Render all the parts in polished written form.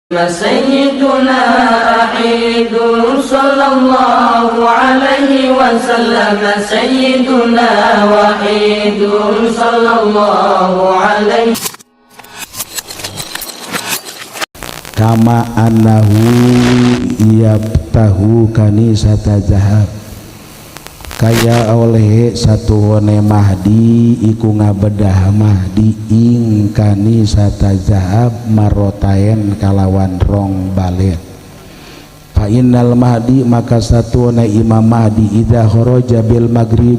سيدنا أحيد صلى الله عليه وسلم سيدنا وحيد صلى الله عليه. Kama annahu yabtahu kanisata zahab, kaya oleh satuhune Mahdi iku ngabedah Mahdi ing kanisata zahab marotain kalawan rong balen. Fa innal Mahdi, maka satuhune Imam Mahdi, idza kharaja bil maghrib,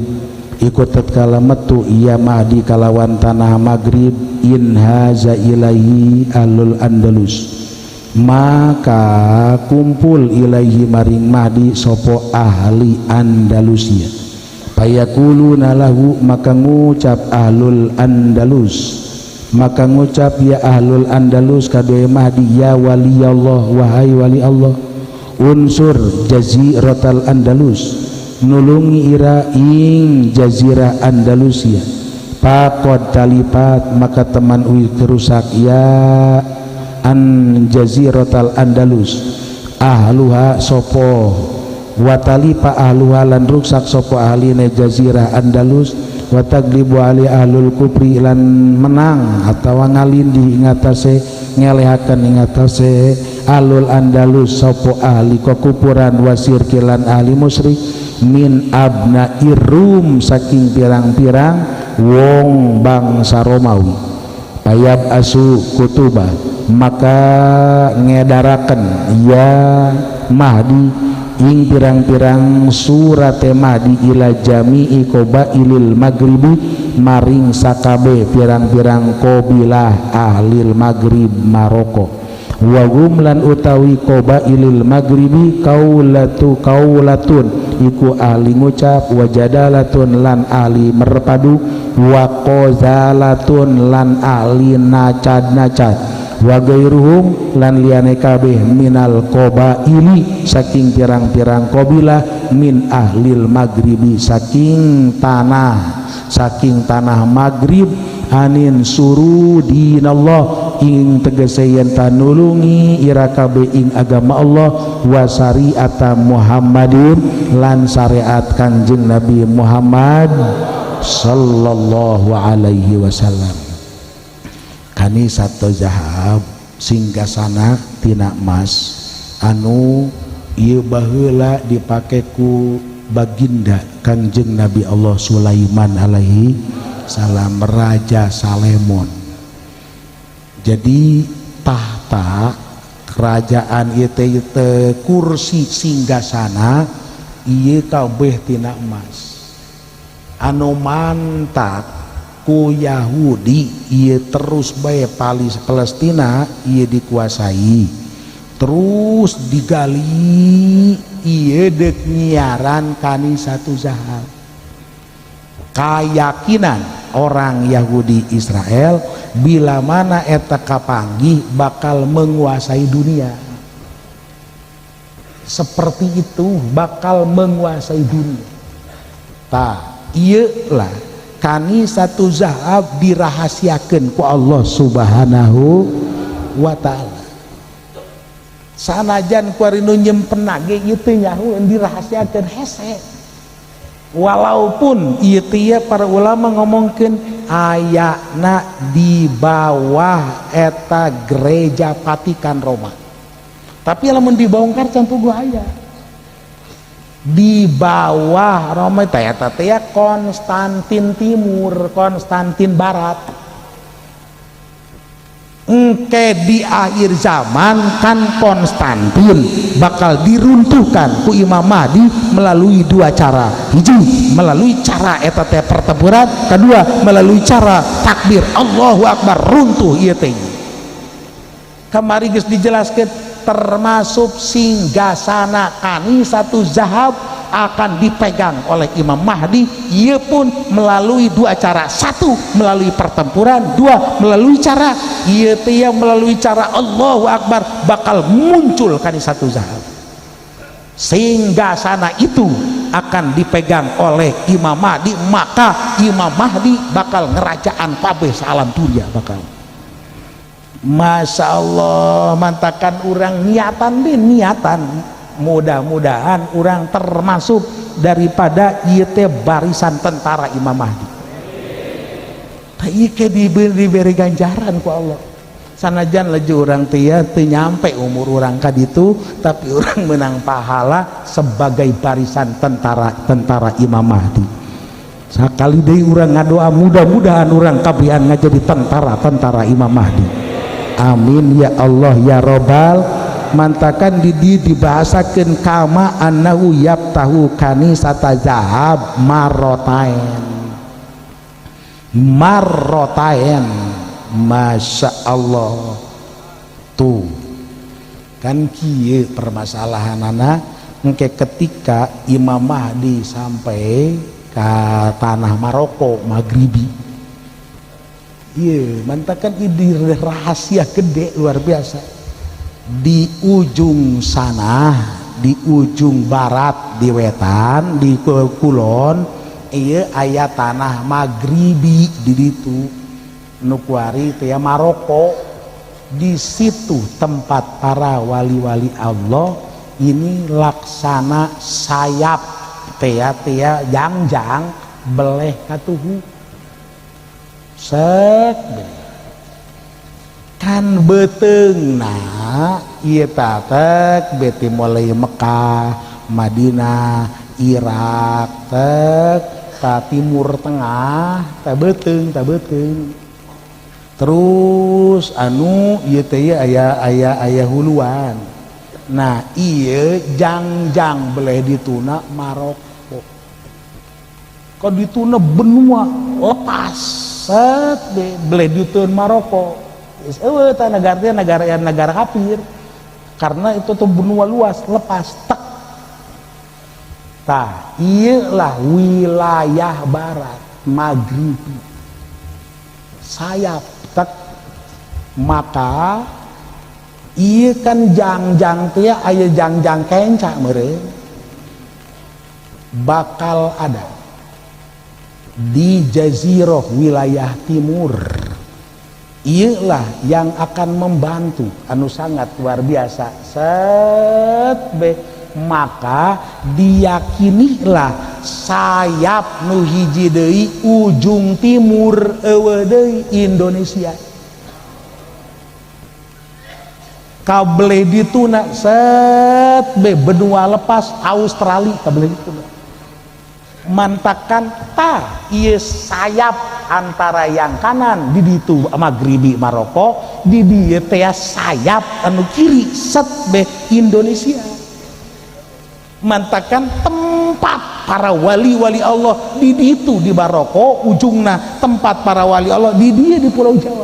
iku tatkala metu iya Mahdi kalawan tanah maghrib, in haza ilaihi ahlul Andalus, maka kumpul ilaihi maring Mahdi sopo ahli Andalusia. Payakuluna lahu, maka ngucap ahlul Andalus, maka ngucap ya ahlul Andalus kadue Mahdi, ya wali Allah, wahai wali Allah, unsur jaziratal Andalus, nulungi ira ing jazirah Andalusia. Pakod talipat, maka teman uwi kerusak ya an jaziratal Andalus ahluha sopo watalipa ahluha lan ruksak sopo ahline jazirah Andalus, wataglibu ali ahlul kupri, lan menang atawa ngalindih ingatase ngelehaken ingatase ahlul Andalus sopo ahli kekufuran wasirki lan ahli musyrik min abna irum saking pirang-pirang wong bangsa Romawi. Payab asu kutuba, maka ngedaraken ya Mahdi ing pirang-pirang surate Mahdi ila jami'i qabailil maghribi maring sakabe pirang-pirang qabilah ahlil maghrib Maroko. Wa hum lan utawi qabailil maghribi kaulatu kaulatun iku ahli ngucap, wajadalatun lan ahli merpadu, wa qazalatun lan ahli nacad-nacad, wa gairuhum lan liyane kabeh minal qabaili saking pirang-pirang qabilah min ahlil maghribi saking tanah maghrib, anin suru dinallah ing tegese yen tanulungi ira kabeh ing agama Allah, wa syariata Muhammadin lan syariat Kanjeng Nabi Muhammad sallallahu alaihi wasallam. Kanisatu zahab singgasana tina emas anu ieu baheula dipake ku baginda Kanjeng Nabi Allah Sulaiman alaihi salam, Raja Salemon. Jadi tahta kerajaan ieu teh, kursi singgasana ieu kabeh tina emas anu mantak ku Yahudi ieu terus bae Palestina ieu dikuasai terus digali ieu deuk nyiaran kanisatu zahab. Keyakinan orang Yahudi Israel bila mana eta kapanggih bakal menguasai dunia, seperti itu bakal menguasai dunia. Tah ieu lah kanisatu zahab dirahasiakeun ku Allah Subhanahu wa taala. Sanajan ku ari nu nyimpen ge ieu teh nyaho dirahasiakeun hese, walaupun ieu teh para ulama ngomongkeun ayana di bawah eta gereja Vatikan Roma, tapi lamun dibongkar can puguh aya di bawah Roma teh eta teh Konstantin Timur, Konstantin Barat. Engke di akhir zaman kan Konstantin bakal diruntuhkan ku Imam Mahdi melalui dua cara. Hiji melalui cara eta teh pertempuran, kedua melalui cara takbir Allahu Akbar runtuh ieu teh. Kamari geus dijelaskeun termasuk singgasana kanisatu zahab akan dipegang oleh Imam Mahdi, ia pun melalui dua cara. Satu melalui pertempuran, dua melalui cara ieu teh melalui cara Allahu Akbar bakal muncul kanisatu zahab. Singgasana itu akan dipegang oleh Imam Mahdi, maka Imam Mahdi bakal ngerajaan kabeh alam dunia bakal. Masya Allah, mantakan urang niatan bin niatan, mudah-mudahan urang termasuk daripada ieu teh barisan tentara Imam Mahdi. Tah, ieu ke diberi ganjaran ku Allah. Sanajan leju urang teh ya teu nyampe umur urang ka ditu, tapi urang menang pahala sebagai barisan tentara-tentara Imam Mahdi. Sakali deui urang ngadoa, mudah-mudahan urang kabehan ngajadi tentara-tentara Imam Mahdi. Amin ya Allah ya robbal. Mantakan di dibahasakeun kama annahu yaftahu kanisata zahab marrotain marrotain. Masya Allah, tuh kan kieu permasalahan anak engke ketika Imam Mahdi sampai ke tanah Maroko Maghribi. Iya, mantakan ini rahasia gede luar biasa. Di ujung sana, di ujung barat, di wetan, di kulon, iya, aya tanah Maghribi di ditu nu kuari teh ya Maroko. Di situ tempat para wali-wali Allah ini laksana sayap tea tea jangjang beleh katuhu sek kan beteungna ieu tatek beti mulai Mekah, Madinah, Irak tek ka Timur Tengah ta beuteung, ta beuteung terus anu ieu teh aya aya aya huluan. Nah, ieu jangjang beleh dituna Maroko, kok dituna benua lepas set beleh ditun Maroko. Geus eueuh tah negara teh negara negara kafir karena itu tuh benua luas lepas tek. Tah, ieu lah wilayah barat Maghribi sayap tek. Maka ieu kan jangjang teh aya jangjang kenca meureun bakal ada di jazirah wilayah timur. Iyalah yang akan membantu anu sangat luar biasa set be. Maka diyakinilah sayap nu hiji deui ujung timur eueuh deui Indonesia kabele dituna set be benua lepas Australia kabele dituna. Mantakan ta ieu sayap antara yang kanan di ditu Maghribi Maroko, di dieu teh sayap anu kiri set be Indonesia. Mantakan tempat para wali-wali Allah di ditu di Maroko ujungna, tempat para wali Allah di dieu di Pulau Jawa.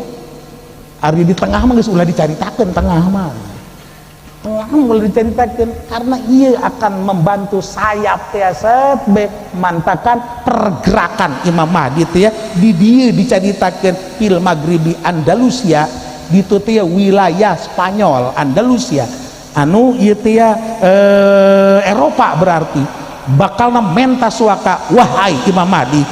Ari di tengah mah geus ulah dicaritakeun, tengah mah tengah ulah dicaritakeun karena ia akan membantu sayap teh set be. Mantakan pergerakan Imam Mahdi teh ya di dieu dicaritakeun fil Maghribi Andalusia, ditu teh wilayah Spanyol Andalusia anu ieu teh ya, Eropa berarti bakal menta suaka, "Wahai Imam Mahdi,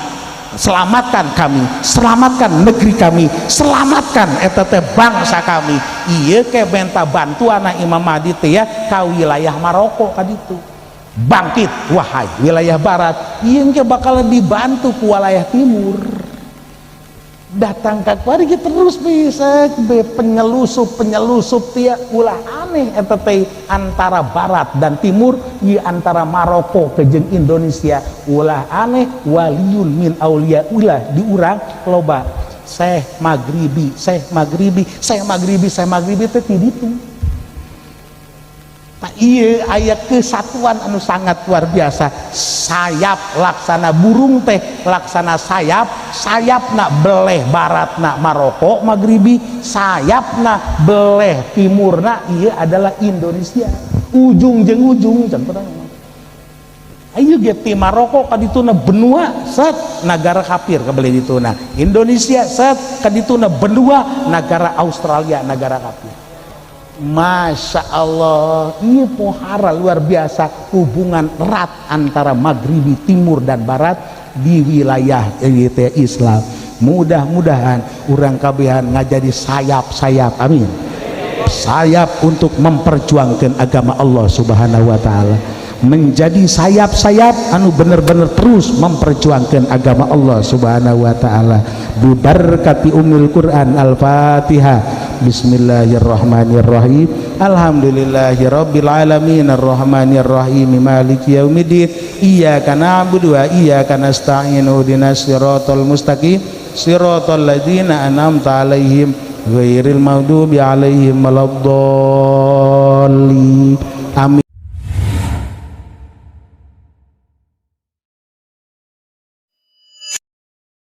selamatkan kami, selamatkan negeri kami, selamatkan eta teh bangsa kami." Ieu ke menta bantuan Imam Mahdi teh ya ka wilayah Maroko ka ditu. "Bangkit wahai wilayah barat." Ieu ke bakal dibantu ku wilayah timur datang ka kuari terus bisa be penyelusup penyelusup tia. Ulah aneh eta teh antara barat dan timur ieu antara Maroko ke jeung Indonesia. Ulah aneh waliun min aulia ulah di urang loba Syekh Maghribi, Syekh Maghribi, Syekh Maghribi, Syekh Maghribi teh ti ditu. Tak iya aya kesatuan anu sangat luar biasa, sayap laksana burung teh laksana sayap, sayap nak beleh barat nak Maroko Maghribi, sayap nak beleh timur nak iya adalah Indonesia, ujung jeng ujung. Contohnya ayo ge ti Maroko kadituna benua set negara kafir kabeleh dituna Indonesia set kadituna benua negara Australia, negara kafir. Masya Allah, ini pohara luar biasa hubungan erat antara Maghribi timur dan barat di wilayah Islam. Mudah-mudahan urang kabehan ngajadi sayap-sayap, amin, sayap untuk memperjuangkan agama Allah Subhanahu wa Ta'ala, menjadi sayap-sayap anu bener-bener terus memperjuangkan agama Allah Subhanahu wa Ta'ala. Bibarkati umil Quran. Al-Fatihah. Bismillahirrahmanirrahim. Alhamdulillahirabbil alamin arrahmanirrahim maliki yaumiddin iyyaka na'budu wa iyyaka nasta'in ihdinas siratal mustaqim siratal ladzina an'amta 'alaihim ghairil maghdubi 'alaihim waladdallin. Amin.